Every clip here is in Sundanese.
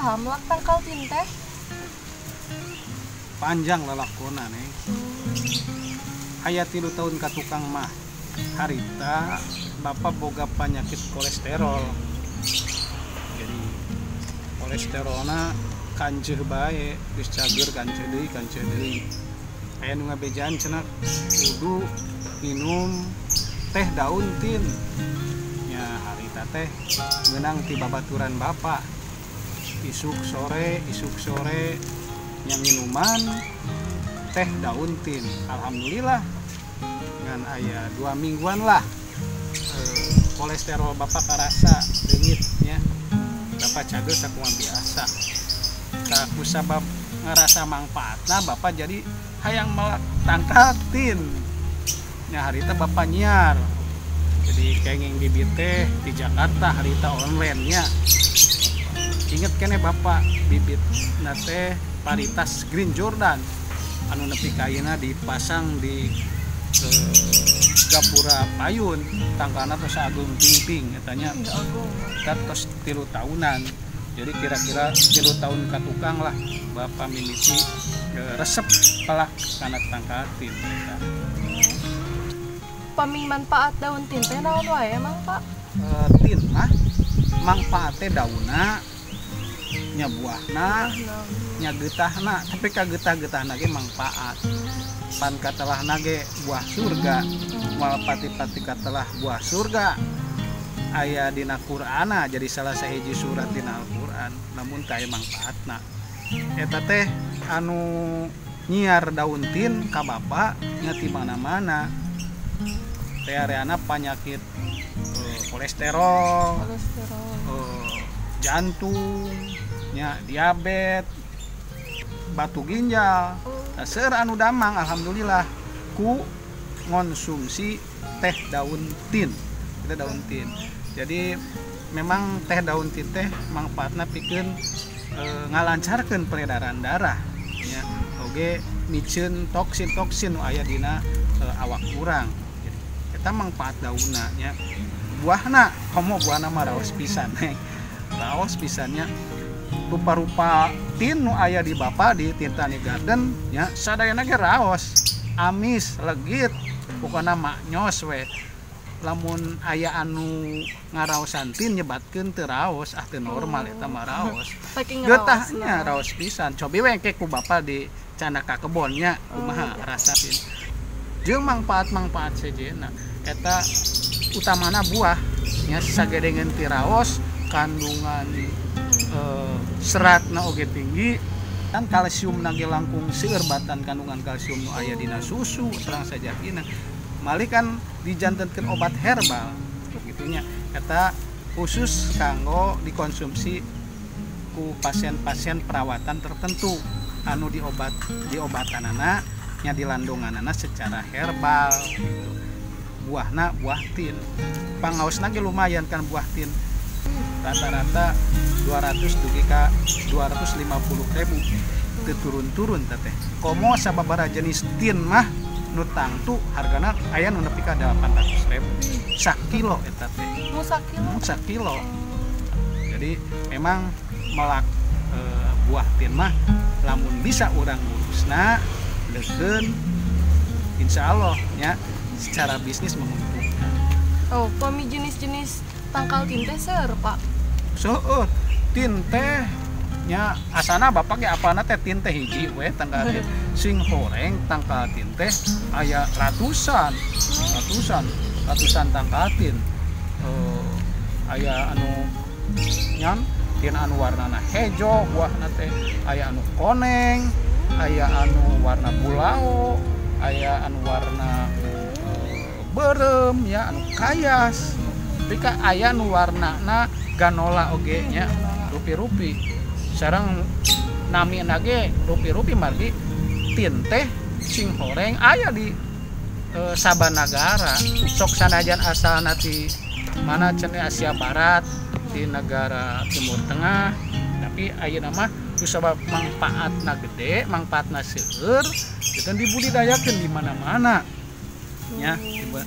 Iraha melak tangkal tin teh? Panjang lalakona, Neng. Aya 3 tahun ka tukang mah. Harita bapak boga penyakit kolesterol. Jadi kolesterolna kanceuh bae, geus cager kanceuh deui, kanceuh deui. Aya nu ngabejaan cenah kudu minum teh daun tin. Nya harita teh meunang ti babaturan bapak. Isuk sore nya minuman teh daun tin. Alhamdulillah ngan aya 2 mingguan lah kolesterol bapak karasa leungit nya. Bapak cager sakumaha biasa. Tah ku sabab ngarasa mangfaatna bapak jadi hayang melak tangkal tin. Nya harita bapak nyiar. Jadi kenging bibit teh di Jakarta harita online nya. Inget keneh bapak bibit na teh varietas Green Jordan anu nepi ka ayeuna dipasang di gapura payun tangkalna tos agung pingping eta nya. Eta tos 3 tahunan. Jadi kira-kira 3 tahun ka tukang lah bapak mimiti resep pelak kana tangkal tin eta. Pami manfaat daun tin teh naon wae emang Pak? Tin mah mangfaate daunna, nya buahna, nya getahna, tapi ka getah-getahna ge mangfaat. Pan katelahna ge buah surga, moal pati-pati katelah buah surga. Aya dina Qur'ana jadi salah sahiji surat dina Al-Qur'an, namun teu aya mangfaatna. Eta teh anu nyiar daun tin ka bapak nya ti mana-mana. Teh areana panyakit kolesterol, jantung, nya diabetes, batu ginjal. Nah, seueur anu damang alhamdulillah ku ngonsumsi teh daun tin. Teh daun tin. Jadi memang teh daun tin teh mangfaatna pikeun ngalancarkeun peredaran darah nya, oge miceun toksin-toksin nu aya dina awak urang. Jadi eta mangfaat daunna nya. Buahna komo buahna mah raos pisan. Raos pisannya. Rupa-rupa tin nu aya di bapak di Tintani Garden nya sadayana ge raos, amis, legit, pokona maknyos we. Lamun aya anu ngaraosan tin nyebatkeun teu raos, ah teu normal eta mah raos. Getahnya raos pisan. Cobi we engke ku bapak di candak ka kebon nya kumaha rasa tin. Jeung mangfaat-mangfaat sejenna eta utamana buah nya sagedengeun ti raos, kandungan seratna oge tinggi kan, kalsium ge langkung seueur batan kandungan kalsium nu aya dina susu terang sajakina. Malih kan dijantenkeun obat herbal gitunya eta khusus kanggo dikonsumsi ku pasien-pasien perawatan tertentu anu diobat diobatanana nya dilandonganana secara herbal gitu. Buahna buah tin pangaosna ge lumayan kan buah tin rata-rata 200 dugi ka 250 ribu teu turun-turun teh. Komo sababaraha jenis tin mah nu tangtu hargana aya nu nepi ka 800 ribu sakilo eta teh. Mu sakilo? Mu sakilo. Jadi memang melak buah tin mah lamun bisa urang ngurusna leukeun insyaallah nya secara bisnis menguntungkan. Oh, pami jenis-jenis tangkal tin teh seueur, Pak? Seueur. Tin teh nya asana bapak ge apana teh tin teh hiji we tangkal tin. Sing horeng tangkal tin teh aya ratusan, ratusan, ratusan tangkal tin. Aya anu nyan tin anu warnana hejo buahna teh, aya anu koneng, aya anu warna bulao, aya anu warna beureum ya, anu kayas. Tapi ka aya nu warnana ganola oge nya, rupi-rupi. Sareng namina ge rupi-rupi margi tin teh sing horeng aya di sabanagara. Sok sanajan asalna ti mana cenah Asia Barat, di negara Timur Tengah, tapi ayeuna mah ku sabab mangfaatna gede, mangfaatna seueur, kitu dibudidayakeun di mana-mana. Nya.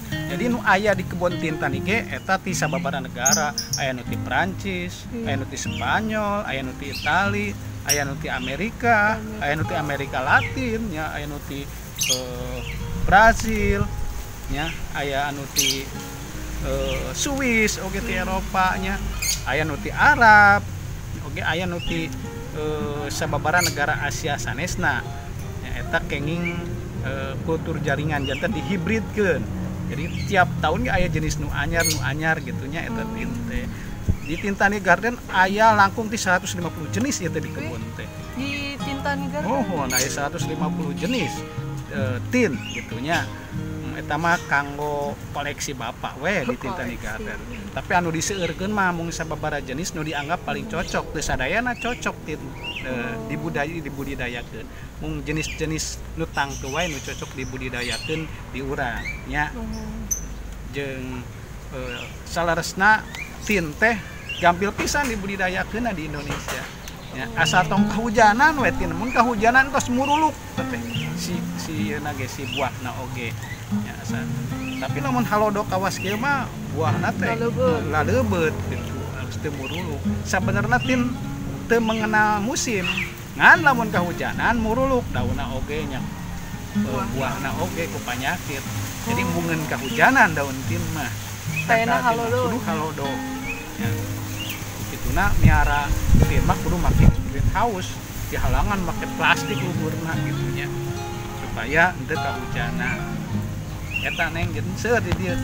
Jadi nu aya di kebun Tintani ge eta ti sababaraha negara, aya nu ti Prancis, aya nu ti Spanyol, aya nu ti Itali, aya nu ti Amerika, aya nu ti Amerika Latin nya, aya nu ti Brazil nya, aya anu ti Swiss oge ti Eropa nya, aya nu ti Arab oge, aya nu ti sababaraha negara Asia sanesna nya. Eta kenging kultur jaringan, janten dihibridkeun. Jadi tiap tahun ge aya jenis nu anyar, nu anyar gitu nya. Eta tin teh di Tintani Garden aya langkung ti 150 jenis ieu teh di kebun teh. Di Tintani Garden. Oh, aya 150 jenis tin gitu nya. Eta mah kanggo koleksi bapak we di Tintani Garden. Tapi anu diseueurkeun mah mung sababaraha jenis nu dianggap paling cocok. Teu sadayana cocok tin dibudidayakeun. Mung jenis-jenis nu tangtu wae nu cocok dibudidayakeun di urang nya. Jeung saleresna tin teh gampil pisan dibudidayakeun di Indonesia. Ya, asal tong kahujanan we tin, mun kahujanan tos muruluk teh si si yeuna ge, si buahna oge. Ya, asa. Tapi lamun halodo kawas kieu mah buahna teh laleubeut gitu, harus teu muruluk. Sabenerna tin teu mengenal musim. Ngan lamun kahujanan muruluk daunna oge nya. Buahna oge ku panyakit. Jadi embungeun kahujanan daun tin mah. Tayana halodo. Kudu halodo. Ya. Kituna miara tin mah kudu make greenhouse, dihalangan make plastik luhurna gitu nya. Supaya henteu kahujanan. Eta Neng jeung seueur di dieu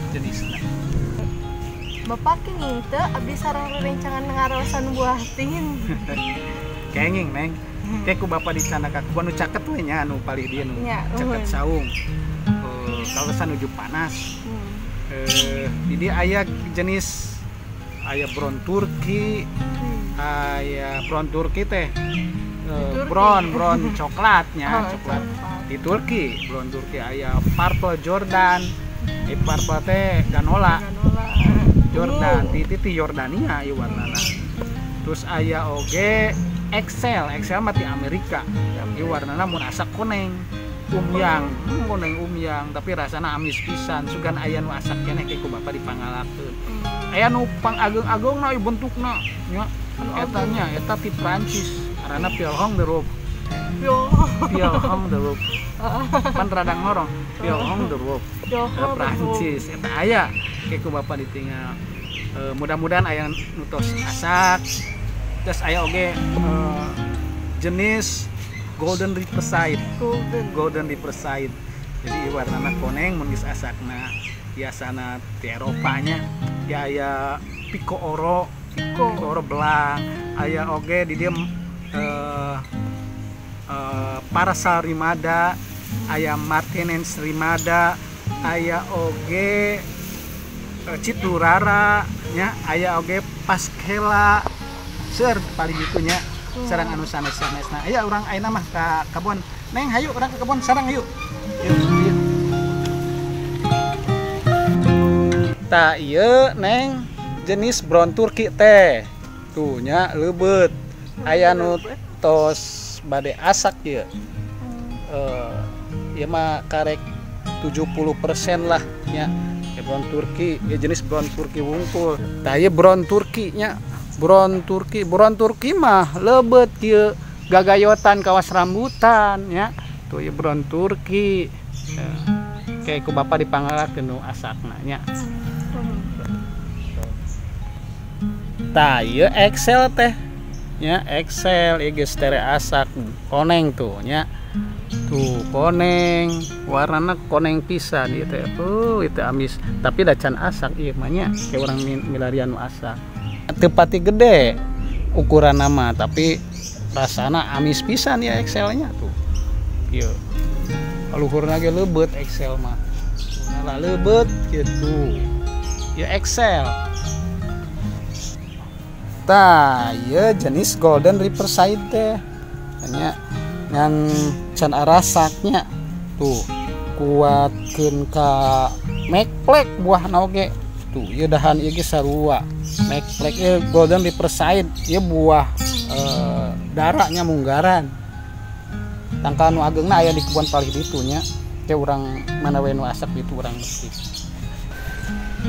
jenisna. Bapak kenging teu abdi sareng rerencangan ngaraosan buah tin. Kenging Neng. Ke ku bapak dicandak ka kebon nu caket we nya, anu palih dieu nu caket saung. Kawasan nuju panas. Di dieu aya jenis, aya brown Turki, aya brown Turki teh brown brown coklatnya, coklat di Turki, brown Turki, aya purple Jordan, purple teh ganola. Jordan ti ti Yordania ieu warnana. Terus aya oge Excel, Excel mah ti Amerika. Ieu warnana mun asak koneng umyang, koneng umyang, tapi rasana amis pisan. Sugan aya nu asak keneh ke ku bapak dipangalakeun. Aya nu pangageung-ageungna ieu bentukna nya. Eta nya eta ti Prancis, ngaranna Pilhong de Robe. Pilhong de Robe. Pan radang ngorong, Pilhong de Robe. Prancis eta aya ke ku bapak ditinggal. Mudah-mudahan aya nu tos asak. Terus aya oge jenis Golden Riverside. Golden Riverside. Jadi warnana koneng mun geus asakna, biasana di Eropa nya. Ya aya Pico Oro, Pico Oro belang. Aya oge di dieu Parasal Rimada, aya Martinez Rimada, aya oge Citurara nya, aya oge Paskela. Seueur paling ditu nya. Sareng anu sanes-sanesna. Aya urang ayeuna mah ka kebon. Neng hayu urang ke kebon sareng yuk. Yuk, yuk. Tah ieu Neng jenis brown Turki teh. Tuh nya leubeut. Aya nu tos bade asak ieu. Ieu mah karek 70% lah nya. Ya, brown Turki, ya jenis brown Turki wungkul. Tah ieu brown Turki nya. Brown Turki, brown Turki mah leubet kieu gagayotan kawas rambutan nya. Tuh ieu brown Turki. Kayak ku bapak dipangalakeun nu asakna nya. Tah ieu Excel teh nya, Excel ieu geus tere asak koneng tuh nya. Tuh koneng, warnana koneng pisan ieu teh. Itu amis, tapi da can asak ieu mah nya, kayak urang milarian nu asak. Teu pati gede ukuran nama, tapi rasana amis pisan ya Excelnya tuh. Ieu. Luhurna ge leubeut Excel mah. Lah leubeut gitu. Ya Excel. Tah, ieu jenis Golden Riverside teh. Nya ngan can arasaknya tuh kuatkeun ka mekplek buahna oge. Tuh ieu dahan ieu ge sarua. Mekplek ieu Golden Riverside, ieu buah darahnya munggaran. Tangkal nu ageungna aya di kebon palih ditu nya. Ke urang mana we nu asak gitu urang mesti.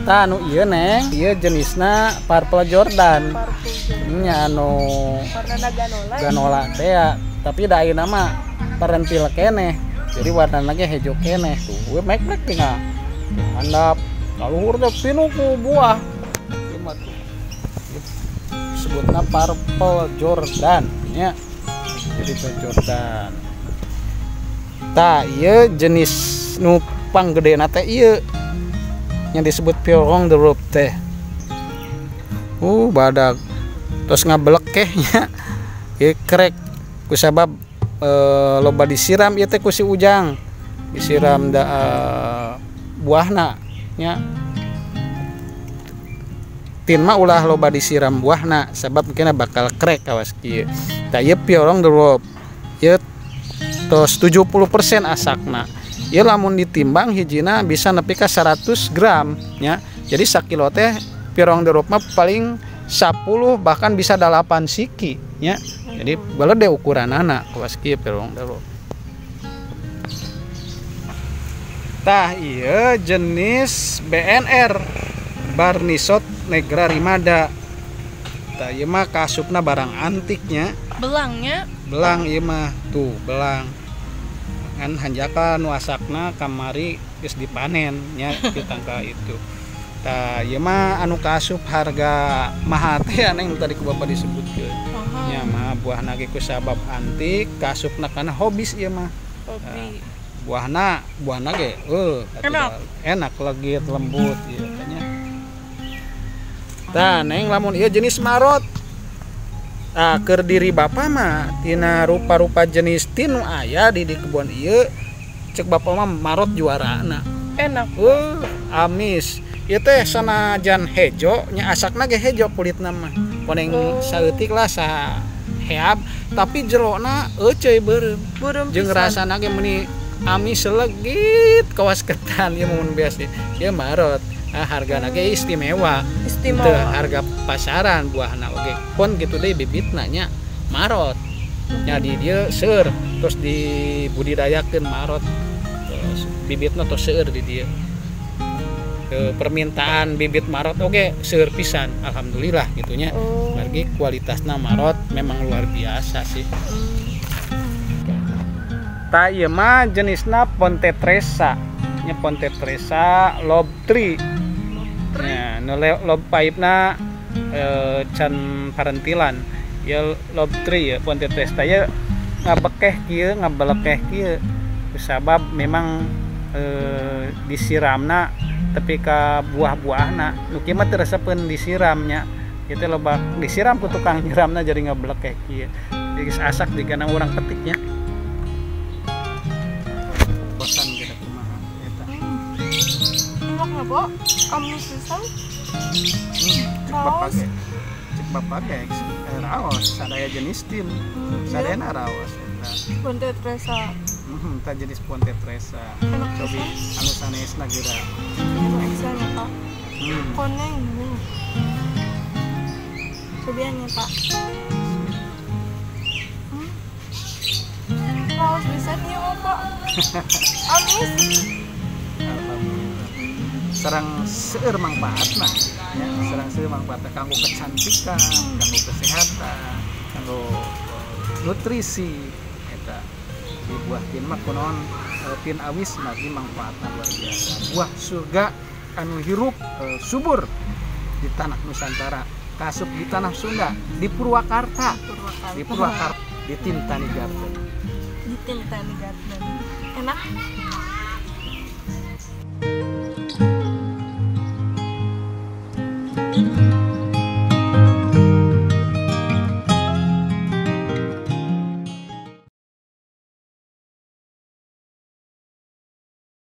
Tah anu ieu Neng, ieu jenisna Purple Jordan. Nya anu warna ganola. Ganola teh ya, tapi da ayeuna mah parentil keneh. Jadi warnana ge hejo keneh tuh. We mek-mek tinggal. Handap kaluhur teh pinuh ku buah. Ieu mah tuh. Sebutna Purple Jordan nya. Jadi Jordan. Tah ieu jenis nu panggedena teh ieu yang disebut Pierrong the Rope teh. Badag terus ngabelekeh nya. Ieu krek kusabab loba disiram ieu teh ku si Ujang. Disiram da buahna nya. Tin mah ulah loba disiram buahna sabab mungkin bakal krek kawas kieu. Tah ieu Pierrong the Rope. Ieu tos 70% asakna. Ieu lamun ditimbang hijina bisa nepi ka 100 gram nya. Jadi sakilo teh Pierrong the Rope mah paling 10 bahkan bisa 8 siki nya. Jadi balede ukuranana kawas kieu Pierrong the Rope. Tah ieu jenis BNR Barnisot Negra Rimada. Tah ieu mah kaasupna barang antiknya. Belangnya? Belang ieu mah tuh belang. Kan hanjakal nu asakna kamari geus dipanen nya di tangkal itu. Tah ieu mah anu kaasup harga mahal teh aneh tadi ku bapak disebutkeun. Nya mah buahna ge ku sabab antik kaasupna kana hobis ieu mah. Hobi. Buahna ge enak. Enak legit lembut ieu teh nya. Tah Neng lamun ieu jenis marot. Nah, keur diri bapak mah tina rupa-rupa jenis tin nu aya di kebon ieu cek bapak mah marot juarana. Enak. Amis. Ieu teh sanajan hejo nya asakna ge hejo kulitna mah. Koneng saeutik lah sa heab tapi jerona euceuy beureum. Jeung rasana ge meuni amis legit kawas ketan ieu mun biasa. Ieu marot. Nah, hargana ge istimewa. Istimewa. Harga pasaran buahna oge. Pon gitu deui bibitna nya marot. Nya di dieu seueur terus dibudidayakeun marot. Terus bibitna tos seueur di dieu. Permintaan bibit marot oge seueur pisan. Alhamdulillah gitunya. Margi kualitasna marot memang luar biasa sih. Tah ieu mah jenisna Ponte Tresa. Nya Ponte Tresa lob tree. Nah, nu lob pipe-na can parentilan. Ya lob tree ya Ponte Tresa ya ngabekeh kieu, ngabelekeh kieu. Sabab memang disiramna tapi ka buah-buahna. Nu kieu mah teu resepeun disiramnya. Ieu teh loba disiram ku tukang nyiramna jadi ngabelekeh kieu. Geus asak digana urang petiknya. Bosan geura kumaha eta. Enak nya, Bo? Amis pisan. Cek bapak ge raos sadaya jenis tin. Sadayana raos eta. Ponte Tresa. Tah jenis Ponte Tresa. Cobi anu sanesna geura. Anu ekstra Pak. Koneng. Cobian ya, Pak. Raos pisan ieu mah, Pak. Amis. Alhamdulillah. Sareng seueur mangfaatna nya, sareng seueur mangfaatna kanggo kecantikan, kanggo kesehatan, kanggo nutrisi eta. Di buah tin mah kunaon tin awis mah mangfaatna luar biasa. Buah surga anu hirup subur di tanah Nusantara, kasup di tanah Sunda, di Purwakarta, di Purwakarta, di Tintani Garden. Di Tintani Garden. Enak.